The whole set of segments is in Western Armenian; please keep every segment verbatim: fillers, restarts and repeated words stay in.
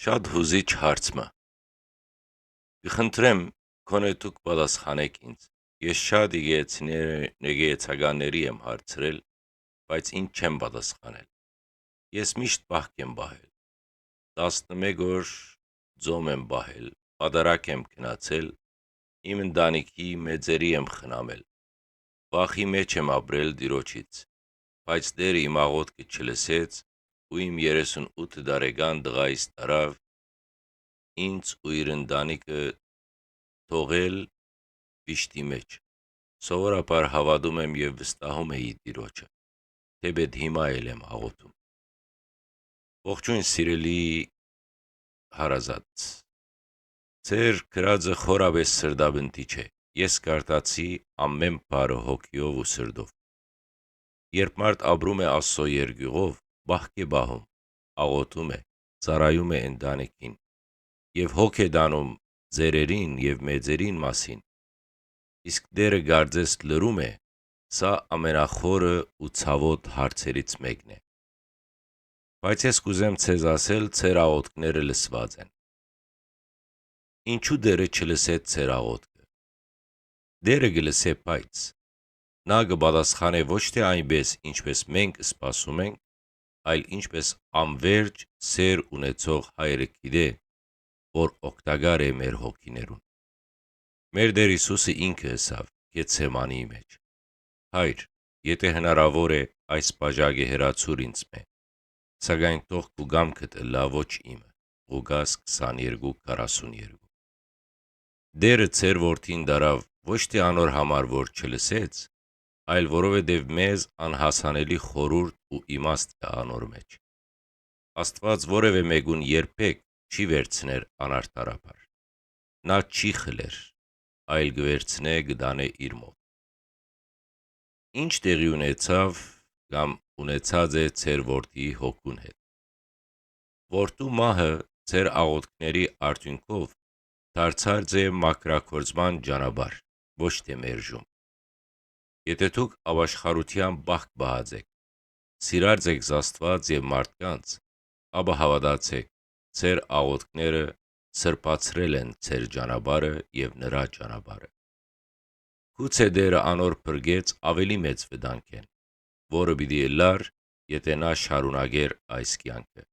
Շատ յուզիչ հարց մը։ Կը խնդրեմ, քոնէ դուք պատասխանէք ինձ։ Ես շատ եկեղեցիներ-, եկեղեցականների եմ հարցրել, բայց ինձ չեն պատասխանել։ Ես միշտ պահք եմ պահել։ Տասնմեկ օր ծոմ եմ պահել, պատարագ եմ գնացել, իմ ընտանիքի մեծերի եմ խնամել։ Վախի մէջ եմ ապրել Տիրոջից, բայց Տէրը իմ աղօթքը չլսեց ու իմ երեսունութ տարեկան տղայիս տարաւ ինձ ու իր ընտանիքը թողել վիշտի մէջ։ Սովորաբար հաւատում եմ եւ վստահում էի Տիրոջը, թէպէտ հիմա էլ եմ աղօթում։ Ողջույն, սիրելի հարազատ։ Ձեր գրածը խորապէս սրտապնդիչ է։ Ես կարդացի ամէն բառը հոգիով ու սրտով։ Երբ մարդ ապրում է Աստծո երկյուղով, պահք է պահում, աղօթում է, ծառայում է ընտանիքին եւ հոգ է տանում ծերերին եւ մեծերին մասին, իսկ Տէրը կարծես լռում է, սա ամենախորը ու ցաւոտ հարցերից մեկն է։ Բայց ես կ'ուզեմ ձեզ ասել, ձեր աղօթքները լսուած են։ Ինչու Տէրը չլսեց ձեր աղօթքը։ Տէրը կը լսէ, բայց Նա կը պատասխանէ ոչ թէ այնպէս, ինչպէս մենք սպասում ենք, այլ ինչպէս անվերջ սէր ունեցող հայրը գիտէ, որ օգտակար է մեր հոգիներուն։ Մեր Տէր Յիսուսը ինքը ըսաւ Գեթսեմանիի մէջ. «Հայր, եթէ հնարաւոր է, այս բաժակը հեռացուր ինձմէ, սակայն թող քու կամքդ ըլլայ, ոչ իմը», Ղուկաս քսաներկու քառասուներկու։ Տէրը ձեր որդին տարաւ ոչ թէ անոր համար որ չլսեց, այլ որովհետեւ մեծ անհասանելի խորհուրդ ու իմաստ կայ անոր մէջ։ Աստուած որեւէ մէկուն երբեք չի վերցներ անարդարաբար։ Նա չի խլեր, այլ կը վերցնէ, կը տանէ իր մօտ։ Ինչ տեղի ունեցաւ կամ ունեցած է ձեր որդիի հոգուն հետ։ Որդու մահը ձեր աղօթքների արդիւնքով դարձած է մաքրագործման ճանապարհ, ոչ թէ մերժում։ Եթէ դուք ապաշխարութեան պահք պահած էք, սիրած էք Աստուած եւ մարդկանց, ապա հաւատացէք, ձեր աղօթքները սրբացրել են ձեր ճանապարհը եւ նրա ճանապարհը։ Գուցե Տէրը անոր փրկեց աւելի մեծ վտանգէն, որը պիտի ըլլար, եթէ նա շարունակէր այս կեանքը։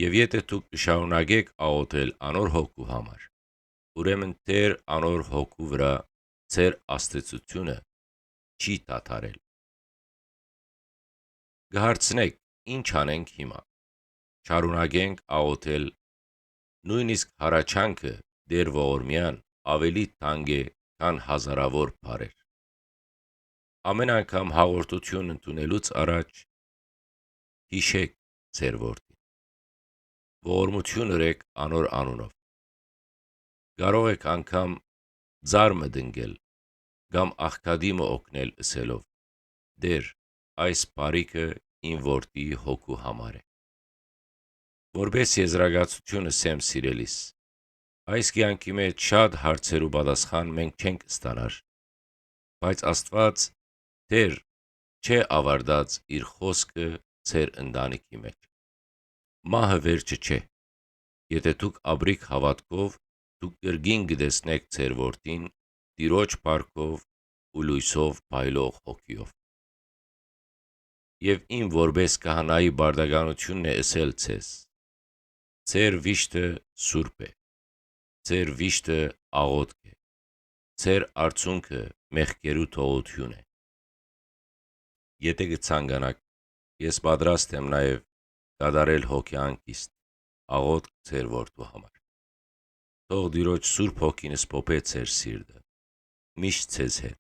Եւ եթէ դուք կը շարունակէք աղօթել անոր հոգու համար, ուրեմն Տէր անոր հոգու վրայ ձեր ազդեցութիւնը չի դադարել։ Կը հարցնէք. «Ի՞նչ անենք հիմա։ Շարունակենք աղօթել»։ Նոյնիսկ հառաչանքը Տէր ողորմեան աւելի թանկ է, քան հազարաւոր բառեր։ Ամէն անգամ հաղորդութիւն ընդունելուց առաջ յիշէք ձեր որդին։ Ողորմութիւն ըրէք անոր անունով։ Կարող էք անգամ ծառ մը տնկել կամ աղքատի մը օգնել ըսելով. «Տէր, այս բարիքը իմ որդի հոգու համար է»։ Որպէս եզրակացութիւն ըսեմ, սիրելիս, այս կեանքի մէջ շատ հարցերու պատասխան մենք չենք ստանար, բայց Աստուած Տէր չէ աւարտած իր խօսքը ձեր ընտանիքի մէջ։ Մահը վերջը չէ։ Եթէ դուք ապրիք հաւատքով, դուք կրկին կը տեսնէք ձեր որդին Տիրոջ փառքով ու լոյսով փայլող հոգիով։ Եւ իմ որպէս քահանայի պարտականութիւնն է ըսել ձեզ. ձեր վիշտը սուրբ է, ձեր վիշտը աղօթք է, ձեր արցունքը մեղքերու թողութիւն է։ Եթէ կը ցանկանաք, ես պատրաստ եմ նաեւ կատարել հոգեան կիստ, աղօթք ձեր որդու համար։ Թող Տիրոջ Սուրբ Հոգին սփոփէ ձեր սիրտը, միշտ ձեզ հետ,